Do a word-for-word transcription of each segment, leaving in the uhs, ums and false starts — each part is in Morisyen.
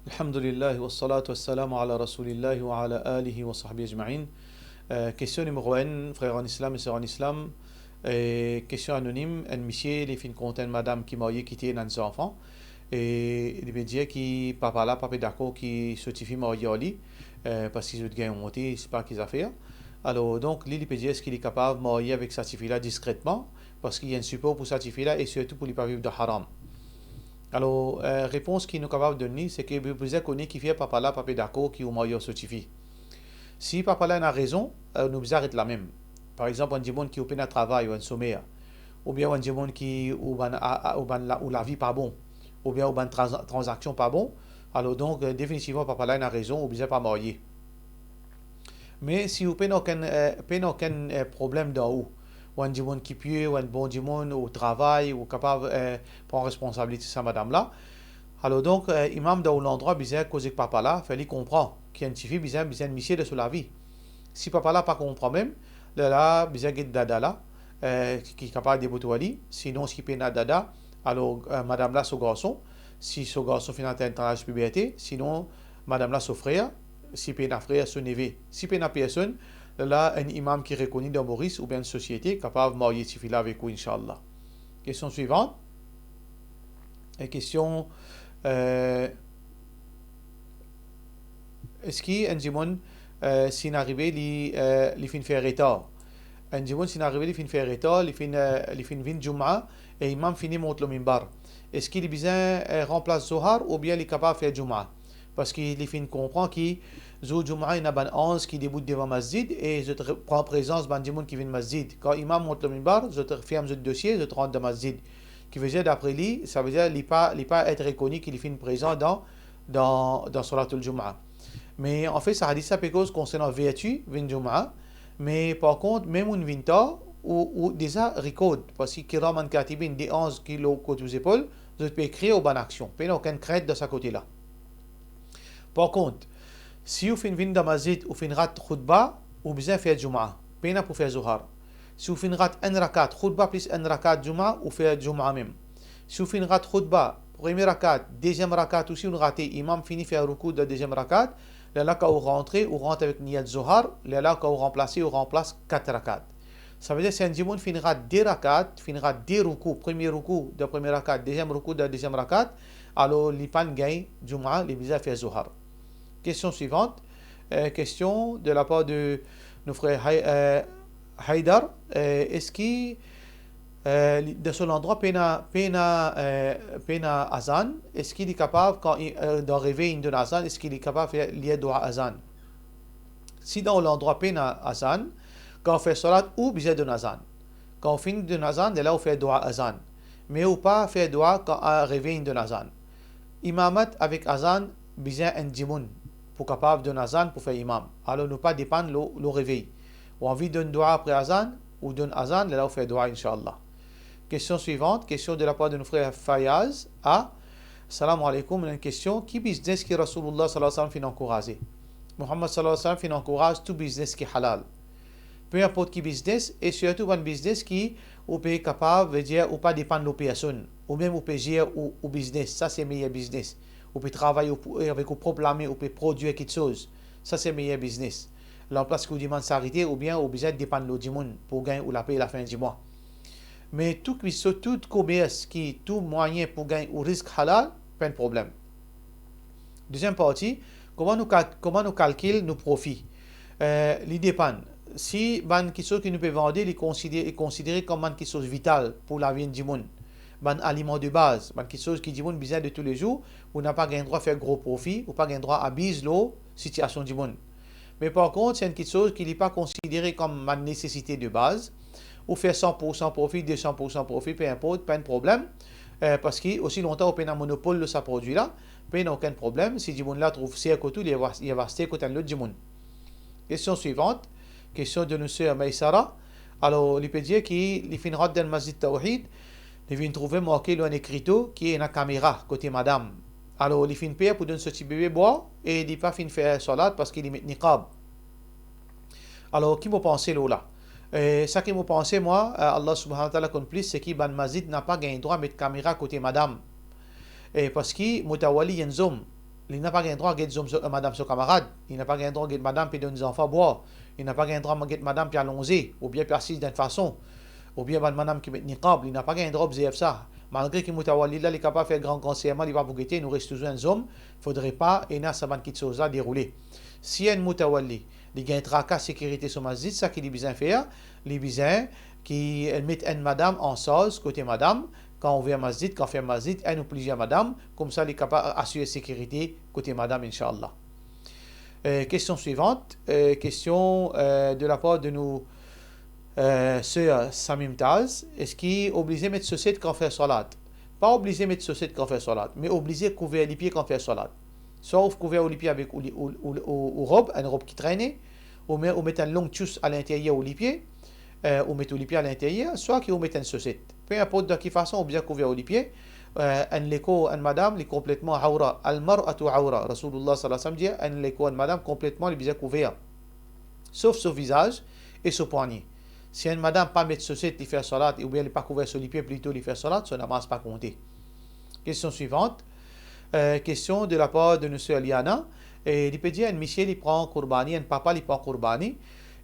Alhamdulillah, wassalatu wassalamu ala Rasoulillah wa ala alihi wa sahbihi ajmain. Eh, kestion nimero enn, frer an Islam e ser an Islam. Eh, kestion anonim, enn misie, li finn kontan enn madam ki marye, kite, ena enn zanfan. E li pe dir ki papa la pa pe dakor ki so tifi marye ar li, eh, parski zot gagn onte, sipa ki zafer. Alor, donk, li, li pe dir eski li kapav marye avek sa tifi la diskretman, parski li enn sipor pou sa tifi la e sirtou pou li pa viv dan haram. Alor, eh, repons ki nou kapav donn li, se ki ou bizin kone kifer papa la pa pe dakor ki ou marye ar so tifi. Si papa la ena rezon, eh, nou bizin aret la mem. Par exanp, enn dimoun ki ou pena travay, ou enn somer, oubien ou enn dimoun ki ou bann, a, a, ou bann la, ou lavi pa bon, oubien ou bann tranz-, tranzaksion pa bon, alor donk, eh, definitivman, papa la ena rezon, ou bizin pa marye. Me si ou pena okenn, eh, pena okenn, eh, problem dan ou, ou enn dimoun ki pie, ou enn bon dimoun, ou travay, ou kapav, eh, pran responsabilite sa madam la, alor donk, eh, imam dan ou landrwa bizin koz ek papa la, fer li konpran ki enn tifi bizin, bizin enn misie dan so lavi. Si papa la pa konpran mem, lerla bizin get dada la, eh, ki, ki kapav debout ar li, sinon si pena dada, alor, eh, madam la so garson, si so garson finn atenn laz piberte, sinon madam la so frer, si pena frer, so neve. Si pena personn, lerla enn imam ki rekoni dan Moris oubien enn sosiete kapav marye tifi la avek ou, inshallah. Kestion swivant. E kestion, eh, eski enn dimoun, eh, si inn arive li, eh, li finn fer retar? Enn dimoun si inn arive li finn fer retar, li finn, eh, li finn vinn Jumaa e imam fini mont lor minbar. Eski li bizin, eh, ranplas Zohar oubien li kapav fer Jumaa? Parski li finn konpran ki zour Jumaa ena bann anz ki debout devan masjid e zot re-, pran prezans bann dimoun ki vinn masjid. Kan imam mont lor minbar, zot ferm zot dosie, zot rant dan masjid. Ki vedir, dapre li, savedir li pa, li pa et rekoni ki li finn prezan dan, dan, dan Salatul Jumaa. Me anfet, sa hadis la pe koz konsernan verti vinn Jumaa, me par kont, mem ou vinn tar, ou, ou deza record, parski kiraman katibin, de anz ki lor kot ou zepol, zot pe ekrir ou bann aksion. Pena okenn krint dan sa kote la. Par kont, si ou finn vinn dan masjid, ou finn rat khoutba, ou bizin fer Jumaa, pena pou fer Zohar. Si ou finn rat enn rakat, khoutba plis enn rakat Jumaa, ou fer Jumaa mem. Si ou finn rat khoutba, premie rakat, deziem rakat osi ou'nn rate, imam fini fer roukou dan deziem rakat, lerla kan ou rantre, ou rant avek niyat Zohar, lerla kan ou ranplase, ou ranplas kat rakat. Savedir si enn dimoun finn rat de rakat, finn rat de roukou, premie roukou dan premie rakat, deziem roukou dan deziem rakat, alor li pa'nn gagn Jumaa, li bizin fer Zohar. Kestion swivant, eh, kestion de lapar de nou frer Hay-, eh, Haydar, eh, eski, eh, li, dan so landrwa pena, pena, eh, pena azan, eski li kapav, kan i, eh, dan revey inn donn azan, eski li kapav fer, lir dwa azan? Si dan ou landrwa pena azan, kan ou fer salat, ou bizin donn azan. Kan ou fini donn azan, lerla ou fer dwa azan. Me ou pa fer dwa kan, a, revey inn donn azan. Imamat avek azan bizin enn dimoun pou kapav donn azan pou fer imam. Alor nou pa depann lor, lor revey. Ou anvi donn dwa apre azan, ou donn azan, lerla ou fer dwa, inshallah. Kestion swivant, kestion de lapar de nou frer Fayaz. A, salam aleykoum, ena enn kestion, ki biznes ki Rasoulullah sallallahu alayhi wa sallam finn ankouraze? Muhammad sallallahu alayhi wa sallam finn ankouraz tou biznes ki halal. Pe inport ki biznes, e sirtou bann biznes ki ou pe kapav, vedir, ou pa depann lor personn, ou mem ou pe zer ou, ou biznes, sa se meyer biznes. Ou pe travay ou, avek ou prop lame, ou pe prodwir kiksoz, sa se meyer biznes. Lanplas ki ou demann sarite oubien ou bizin depann lor dimoun pou gagn ou lape lafin dimwa. Me tou ki, so tou komers ki tou mwayin pou gagn ou risk halal, pa enn problem. Deziem parti, kouma nou kal-, kouma nou kalkil nou profi? Eh, li depann. Si bann kiksoz ki nou pe vande, li konsidere, konsidere kom bann kiksoz vital pou lavi enn dimoun, bann aliman de baz, bann kiksoz ki dimoun bizin de toulezour, ou napa gagn drwa fer gro profi, ou pa gagn drwa abiz lor sitiasion dimoun. Me par kont, si enn kiksoz ki li pa konsidere kom bann nesesite de baz, ou fer san pou san profi, de san pou san profi, pe inport, pa enn problem, eh, parski osi lontan ou pena monopol lor sa prodwi la, pena okenn problem. Si dimoun la trouv ser kot ou, li ava, li ava aste kot enn lot dimoun. Kestion swivant, kestion de nou ser Maisara. Alor, li pe dir ki li finn rant dan masjid Tawhid, li finn trouve marke lor enn ekrito ki ena kamera kote madam. Alor, li finn per pou donn so ti bebe bwar e li pa finn fer salat parski li met niqab. Alor, ki mo panse lor la? Eh, sa ki mo panse, mwa, eh, Allah Subhanahu wa Taala konn plis, se ki bann masjid napa gagn drwa met kamera kote madam. Eh, parski mo ta war li enn zom. Li napa gagn drwa get zom so, madam so kamarad. Li napa gagn drwa get madam pe donn zanfan bwar. Li napa gagn drwa get madam pe alonze, oubien pe asiz dan enn fason, oubien bann madam ki met niqab. Li napa gagn drwa obzerv sa. Malgre ki mutawalli la, li kapav fer gran, gran serman, li pa pou gete, nou res touzour enn zom, fodre pa ena sa bann kitsoz la deroule. Si enn mutawalli, li gagn traka sekirite so masjid, saki li bizin fer, li bizin ki met enn madam ansarz kote madam, kan ouver masjid, kan ferm masjid, enn ou plizier madam, koumsa li kapav asir sekirite kote madam, inshallah. Euh, kestion swivant, euh, kestion, euh, de lapar de nou, euh, ser Samim Taz, eski oblize met soset kan fer swalat? Pa oblize met soset kan fer swalat, me oblize kouver lipie kan fer swalat. Swa ou kouver ou lipie avek ou, ou, ou, ou, ou rob, enn rob ki trene, oubien ou met enn long tchous alinteryer ou lipie, euh, ou met ou lipie alinteryer, swa ki ou met enn soset. Pe inport dan ki fason ou bizin kouver ou lipie, euh, enn lekor enn madam, li konpletman awra. Al-mar'atu awra. Rasoulullah sallallahu alayhi wa sallam dir, enn lekor enn madam konpletman li bizin kouver. Sof so vizaz e so pwanye. Si enn madam pa met soset, li fer swalat, oubien li pa kouver so lipie, plito li fer swalat, so namaz pa konte. Kestion swivant. Euh, kestion de lapar de nou ser Liana. E li pe dir, enn misie li pran kourbani, enn papa li pran kourbani.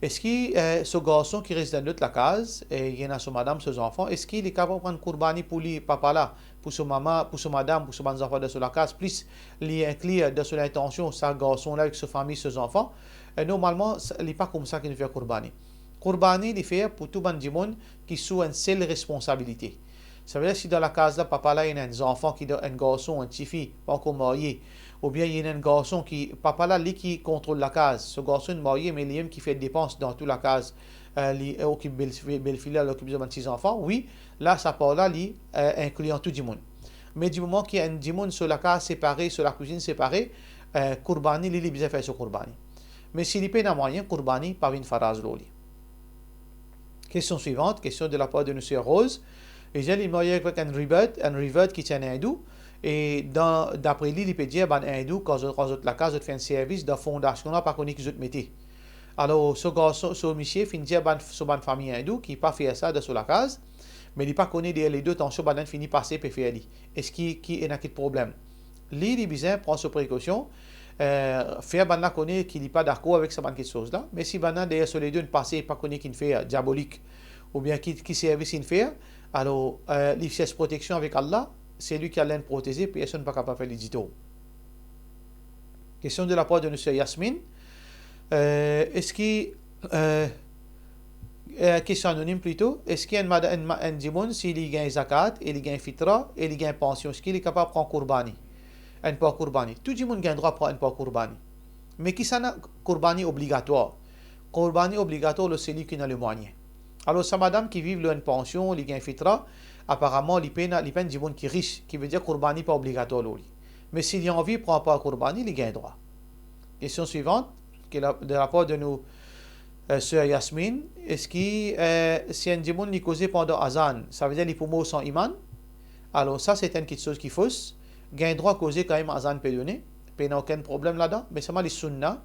Eski, euh, so garson ki res dan lot lakaz, e li ena so madam, so zanfan, eski li kapav pran kourbani pou li, papa la, pou so mama, pou so madam, pou so bann zanfan dan so lakaz, plis li inklir dan so lintansion sa garson la avek so fami, so zanfan? Euh, normalman, sa, li pa koumsa ki nou fer kourbani. Kourbani, li fer pou tou bann dimoun ki sou enn sel responsabilite. Savedir si dan lakaz la, papa la, ena enn zanfan ki dan, enn garson, enn tifi, pa ankor marye, oubien ena enn garson ki, papa la, li ki kontrol lakaz, so garson inn marye, me limem ki fer depans dan tou lakaz, euh, li, euh, okip bel, belfi la, li okip bann ti zanfan, wi, la, sa par la, li, euh, inkli tou dimoun. Me di moman ki enn dimoun so lakaz separe, so lakwizinn separe, euh, kourbani, li, li bizin fer so kourbani. Me si li pena mwayin, kourbani pa vinn faraz lor li. Kestion swivant, kestion de lapar de nou ser Rose. Li dir li marye avek enn revert, enn revert ki ti enn indou, e dan, dapre li, li pe dir bann indou, kan zot, kan zot lakaz, zot fer enn servis, dan fondasion la, pa kone ki zot mete. Alor, so garson, so misie finn dir bann, so bann fami indou ki pa fer sa dan so lakaz, me li pa kone deryer ledo, tansion bann-la fini pase pe fer li. Eski ki ena kit problem? Li, li bizin pran so prekosion, euh, fer bann-la kone ki li pa dakor avek sa bann kiksoz la. Me si bann-la deryer so ledo inn pase, pa kone ki inn fer, diabolik, oubien ki, ki servis inn fer, alor, euh, li chers proteksion avek Allah, se li ki Allah inn proteze, personn pa kapav fer li ditor. Kestion de lapar de nou ser Yasmine. Euh, eski, euh, euh, kestion anonim plito, eski enn mad-, enn ma-, enn dimoun, si li gagn zakat, e li gagn fitra, e li gagn pansion, eski li kapav pran kourbani? Enn par kourbani. Tou dimoun gagn drwa pran enn par kourbani. Me kisannla kourbani obligatwar? Kourbani obligatwar lor seli ki ena lemwayin. Alor, sa madam ki viv lor enn pansion, li gagn fitra, aparaman, li pena, li pa enn dimoun ki ris, ki vedir kourbani pa obligatwar lor li. Me si li anvi pran par kourbani, li gagn drwa. Kestion swivant, ki la, de lapar de nou, euh, ser Yasmine, eski, euh, si enn dimoun li koze pandan azan, savedir li pou mor san iman? Alor, sa, se enn kiksoz ki fos. Gagn drwa koze kan mem azan pe done, pena okenn problem ladan, me selman li sunna,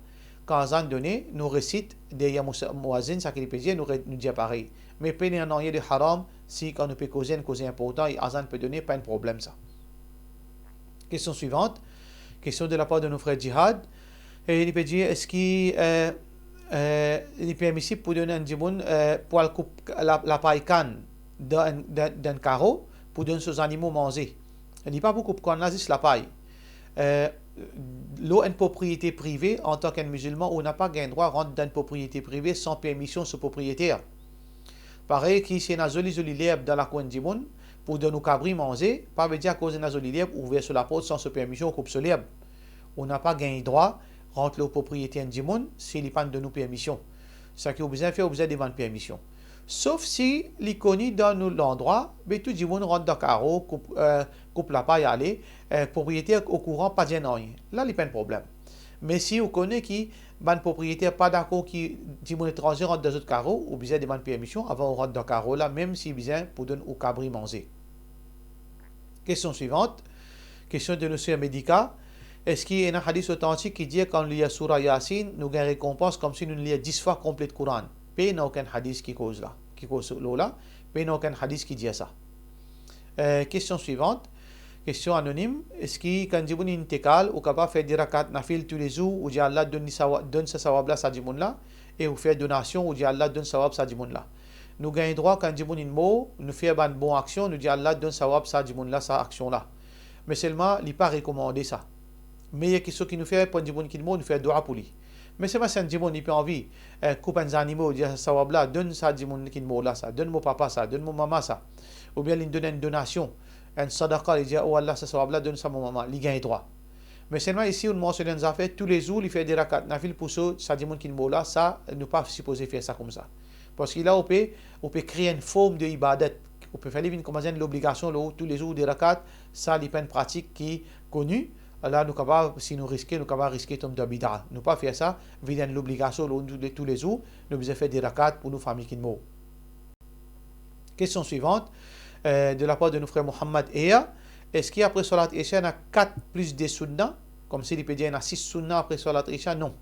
kan azan done, nou resit deryer mous-, mouazin, seki li pe dir, nou re-, nou dir parey. Me pena nanye de haram, si kan nou pe koze enn koze inportan, e azan pe done, pa enn problem sa. Kestion swivant, kestion de lapar de nou frer Jihad. E li pe dir, eski, euh, euh, li permisib pou donn enn dimoun, euh, pou al koup la, lapay kann dan enn, dan, dan enn karo, pou donn so zanimo manze? Li pa pou koup kann la, zis lapay. Euh, lor enn propriete prive, antan ki enn mizilman, ou napa gagn drwa rant dan enn propriete prive san permision so propriyeter. Parey ki si ena zoli, zoli lerb dan lakour enn dimoun, pou donn ou kabri manze, pa vedir akoz ena zoli lerb, ou ouver so laport san so permision, ou koup so lerb. Ou napa gagn drwa rant lor propriete enn dimoun, si li pa'nn donn ou permision. Seki ou bizin fer, ou bizin demann permision. Sof si li koni dan nou landrwa, be tou dimoun rant dan karo, koup, euh, koup lapay ale, euh, propriyeter okouran, pa dir nanye. La, li pa enn problem. Me si ou kone ki bann propriyeter pa dakor ki dimoun etranze rant dan zot karo, ou bizin demann permision avan ou rant dan karo la, mem si bizin pou donn ou kabri manze. Kestion swivant, kestion de nou ser Medika. Eski ena hadis otantik ki dir kan nou lir soura Yasin, nou gagn rekonpans koumsi nou lir dis fwa konplet Koran? Pena okenn hadis ki koz la, ki koz lor la, pena okenn hadis ki dir sa. Euh, kestion swivant, Kestion anonim, eski kan dimoun inn intekal, ou kapav fer de rakat nafil toulezour, ou dir Allah donn li sawa-, donn sa sawab la sa dimoun la, e ou fer donasion, ou dir Allah donn sawab sa dimoun la? Nou gagn drwa kan dimoun inn mor, nou fer bann bon aksion, nou dir Allah donn sawab sa dimoun la sa aksion la. Me selman, li pa rekomande sa. Meyer ki sa ki nou fer pou enn dimoun ki mor, nou fer dua pou li. Me selman si enn dimoun, li pe anvi, eh, koup enn zanimo, dir sa sawab la, donn sa dimoun ki mor la sa, donn mo papa sa, donn mo mama sa. Oubien li donn enn donasion, enn sadaqa, li dir, "O Allah, sa sawab la, donn sa mo mama," li gagn drwa. Me selman isi, ou mansionn enn zafer, toulezour, li fer de rakat nafil pou so, sa dimoun ki mor la, sa, nou pa sipoze fer sa koumsa. Parski la, ou pe, ou pe kree enn form de ibadat. Ou pe fer li vinn kouma enn lobligasion, lor ou, toulezour de rakat, sa, li pa enn pratik ki koni. La, nou kapav, si nou riske, nou kapav riske tom dan bida. Nou pa fer sa, vinn enn lobligasion, lor nou toule, toulezour, nou bizin fer de rakat pou nou fami ki mor. Kestion swivant, eh, de lapar de nou frer Mohammad Ea, eski apre salat Isha, ena kat plis de sunna? Koumsi li pe dir, ena sis sunna apre salat Isha? Non.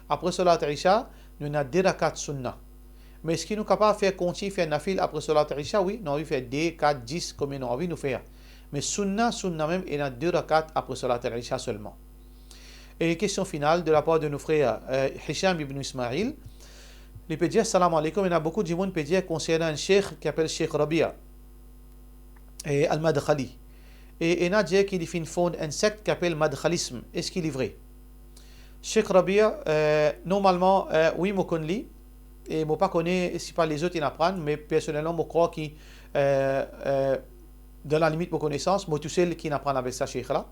Apre salat Isha, nou ena de rakat sunna. Me eski nou kapav fer, kontign fer nafil apre salat Isha? Wi, nou anvi fer de, kat, dis, konbien nou anvi, nou fer. Me sunna, sunna mem, ena de rakat apre salat Isha selman. E kestion final de lapar de nou frer, eh, Hisham ibn Ismail. Li pe dir, "Salam aleykoum, ena boukou dimoun pe dir konsernan enn sheikh ki apel Sheikh Rabia, eh, Al-Madkhali. E ena dir ki li finn fond enn sekt ki apel Madkhalism. Eski li vre?" Sheikh Rabia, eh, normalman, eh, wi, mo konn li. E mo pa kone si pa lezot inn aprann, me personelman, mo krwar ki, eh, eh, dan lalimit mo konesans, mo tousel ki'nn aprann avek sa sheikh la.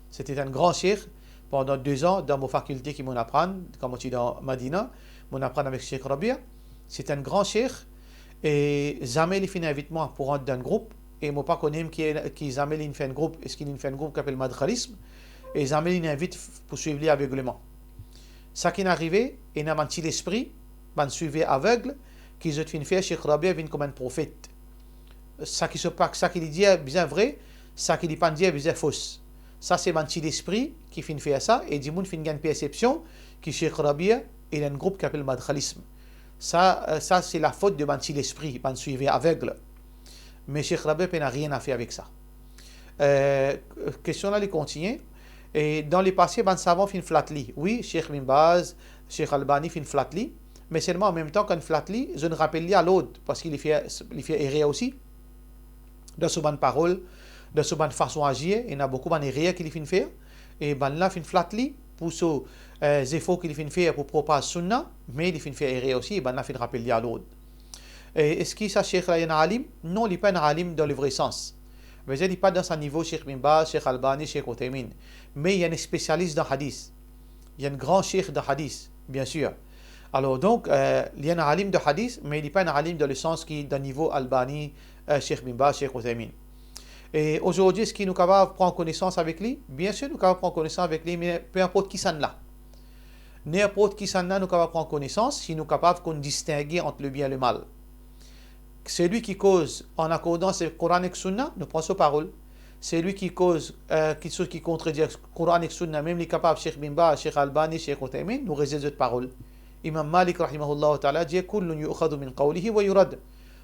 Sete enn gran sheikh, pandan de zan, dan mo fakilte ki mo'nn aprann, kan mo ti dan Madina, mo'nn aprann avek Sheikh Rabia. Sete enn gran sheikh, e zame li finn invit mwa pou rant dan enn group, e mo pa kone mem ki, ki zame li'nn fer enn group, eski li'nn fer enn group ki apel Madkhalism, e zame li'nn invit pou swiv li avegleman. Sa ki'nn arive, ena bann ti lespri, bann swiver aveg, ki zot finn fer Sheikh Rabia vinn kouma enn profet. Sa ki so pa, sa ki li dir bizin vre, sa ki li pa'nn dir bizin fos. Sa se bann ti lespri ki finn fer sa, e dimoun finn gagn persepsion ki Sheikh Rabia, li ena enn group ki apel Madkhalism. Sa, eh, sa se lafot de bann ti lespri, bann swiver aveg. Me Sheikh Rabia pena nanye a fer avek sa. Eh, kestion la, li kontigne. E dan lepase, bann savan finn flat li. Wi, Sheikh Bin Baz, Sheikh Albani finn flat li. Me selman, anmemtan, kan flat li, zot inn rapel li a lord, parski li fer, li fer erer osi. Dan so bann parol, dan so bann fason azir, ena boukou bann erer ki li finn fer. E bannla finn flat li pou so, eh, zefor ki li finn fer pou propaz sunna, me li finn fer erer osi, e bannla finn rapel li a lord. E eski sa sheikh la enn alim? Non, li pa enn alim dan le vre sans. Vedir, li pa dan sa nivo Sheikh Bin Baz, Sheikh Albani, Sheikh Uthaymin. Me li enn spesialis dan hadis. Li enn gran sheikh dan hadis, bien sir. Alor, donk, eh, li enn alim de hadis, me li pa enn alim dan le sans ki dan nivo Albani, eh, Sheikh Bin Baz, Sheikh Uthaymin. E azordi, eski nou kapav pran konesans avek li? Bien sir, nou kapav pran konesans avek li, me pe inport kisannla. Ninport kisannla nou kapav pran konesans, si nou kapav konn distinge ant lebien e lemal. Selwi ki koz an akordans ek Koran ek Sunna, nou pran so parol. Selwi ki koz, eh, kiksoz ki kontredir Koran ek Sunna, mem li kapav Sheikh Bin Baz, Sheikh Albani, Sheikh Uthaymin, nou rezet zot parol. Imam Malik, rahimahullah taala, dir, "Kullun yu'khadhu min qawlihi wa yurad."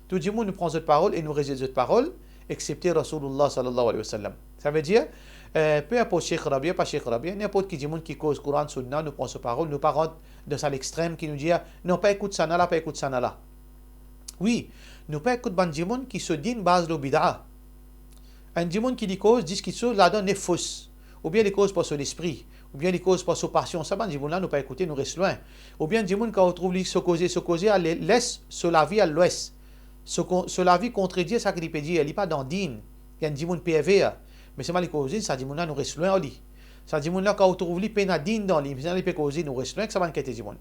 Tou dimoun, nou pran zot parol e nou rezet zot parol, eksepte Rasoulullah, sallallahu alayhi wa sallam. Savedir, eh, pe inport Sheikh Rabia, pa Sheikh Rabia, ninport ki dimoun ki koz Koran, Sunna, nou pran so parol, nou pa rant dan sa lextrem ki nou dir, "Non, pa ekout sannla, pa ekout sannla." Wi, nou pa ekout bann dimoun ki so din baz lor bida. Enn dimoun ki li koz dis kiksoz ladan nef fos, oubien li koz par so lespri, oubien li koz par so pasion, sa bann dimoun la nou pa ekoute, nou res lwin. Oubien dimoun kan ou trouv li so koze, so koze al les so lavi al lwes. So kon-, so lavi kontredir sa ki li pe dir, li pa dan din. Enn dimoun perver, me selman li koze, sa dimoun la nou res lwin ar li. Sa dimoun la kan ou trouv li pena din dan li, me selman li pe koze, nou res lwin ek sa bann kete dimoun.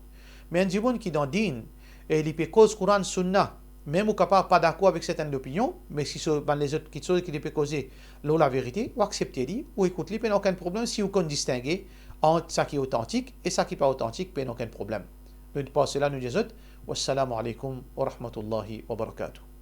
Me enn dimoun ki dan din, e li pe koz Koran, Sunna, mem ou kapav pa dakor avek sertenn lopinion, me si so bann lezot kiksoz ki li pe koze lor laverite, ou aksepte li, ou ekout li, pena okenn problem, si ou konn distinge ant sa ki otantik e sa ki pa otantik, pena okenn problem. Donk, par sela, nou dir zot, wassalamu alaykum wa rahmatullahi wa barakatuh.